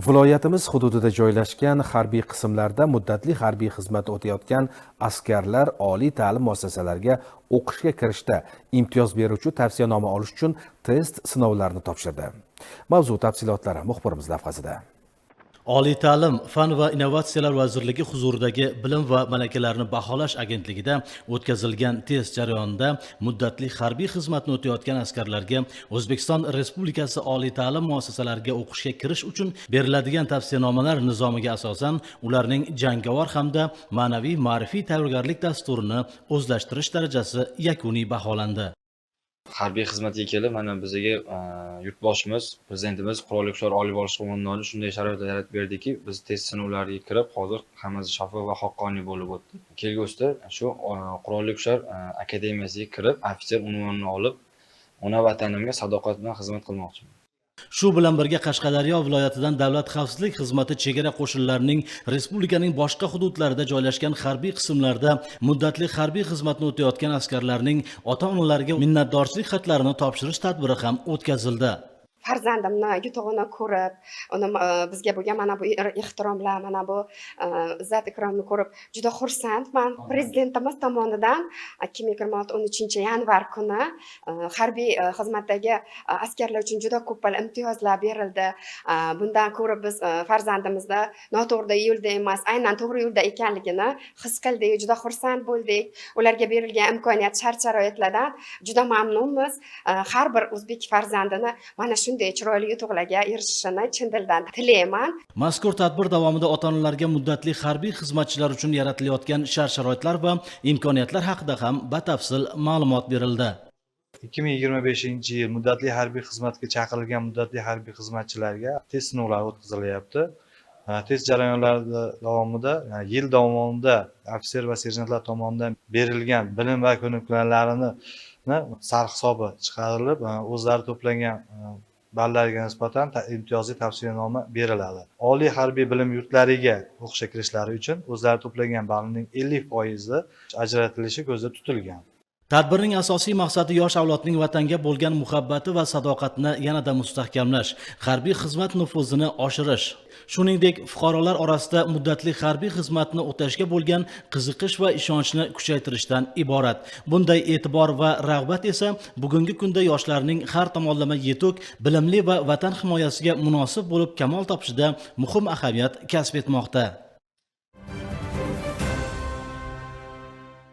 Viloyatimiz hududida joylashgan harbiy qismlarda muddatli harbiy xizmat o'tayotgan askarlar oliy ta'lim muassasalariga o'qishga kirishda imtiyoz beruvchi tavsiyanoma olish uchun test sinovlarini topshirdi. Mavzu tafsilotlari muxbirimiz lavhasida. Oliy ta'lim, fan va innovatsiyalar vazirligi huzuridagi Bilim va malakalarni baholash agentligida o'tkazilgan test jarayonida muddatli harbiy xizmatni o'tayotgan askarlarga O'zbekiston Respublikasi oliy ta'lim muassasalariga o'qishga kirish uchun beriladigan tavsiyanomalar nizomiga asosan ularning jangovar hamda ma'naviy ma'rifiy tayyorgarlik dasturini o'zlashtirish darajasi yakuniy baholandi. Harbiy xizmatga kelib, mana bizga yurtboshimiz, prezidentimiz, Qurolli Kuchlar Oliy Bosh Qo'mondoni shunday sharoitlar yaratib berdiki, biz test sinovlariga kirib, hozir hammasi shaffof va haqqoniy bo'lib o'tdi. Kelgusida shu Qurolli Kuchlar akademiyasiga kirib, ofitser unvonini olib, ona vatanimga sadoqat bilan xizmat qilmoqchiman. Shu bilan birga Qashqadaryo viloyatidan Davlat xavfsizlik xizmati chegara qo'shinlarining respublikaning boshqa hududlarida joylashgan harbiy qismlarda muddatli harbiy xizmatni o'tayotgan askarlarning ota-onalariga minnatdorchilik xatlarini topshirish tadbiri ham o'tkazildi. Farzandimni yutug'ini ko'rib, uni bizga bo'lgan mana bu ehtiromlar, mana bu izzat ikromni ko'rib juda xursandman. Prezidentimiz tomonidan 2026 13-yanvar kuni harbiy xizmatdagi askarlar uchun juda ko'p imtiyozlar berildi. Bundan ko'rib biz farzandimizda noto'g'ri yo'lda emas, aynan to'g'ri yo'lda ekanligini his qildik, juda xursand bo'ldik. Ularga berilgan imkoniyat, shart sharoitlardan juda mamnunmiz. Har bir o'zbek farzandini mana shunday chiroyli yutuqlarga erishishini chin dildan tilayman. Mazkur tadbir davomida ota-onalarga muddatli harbiy xizmatchilar uchun yaratilayotgan shart-sharoitlar va imkoniyatlar haqida ham batafsil ma'lumot berildi. 2025 yil muddatli harbiy xizmatga chaqirilgan muddatli harbiy xizmatchilarga test sinovlari o'tkazilyapti. Test jarayonlari davomida, yil davomida ofitser va serjantlar tomonidan berilgan bilim va ko'nikmalarini sarhisobi chiqarilib, o'zlari to'plagan ballariga nisbatan imtiyozli tavsiyanoma beriladi. Oliy harbiy bilim yurtlariga o'qishga kirishlari uchun o'zlari to'plagan ballining 50 foizi ajratilishi ko'zda tutilgan. Tadbirning asosiy maqsadi yosh avlodning vatanga bo'lgan muhabbati va sadoqatini yanada mustahkamlash, harbiy xizmat nufuzini oshirish, shuningdek, fuqarolar orasida muddatli harbiy xizmatni o'tashga bo'lgan qiziqish va ishonchni kuchaytirishdan iborat. Bunday e'tibor va rag'bat esa bugungi kunda yoshlarning har tomonlama yetuk, bilimli va vatan himoyasiga munosib bo'lib kamol topishida muhim ahamiyat kasb etmoqda.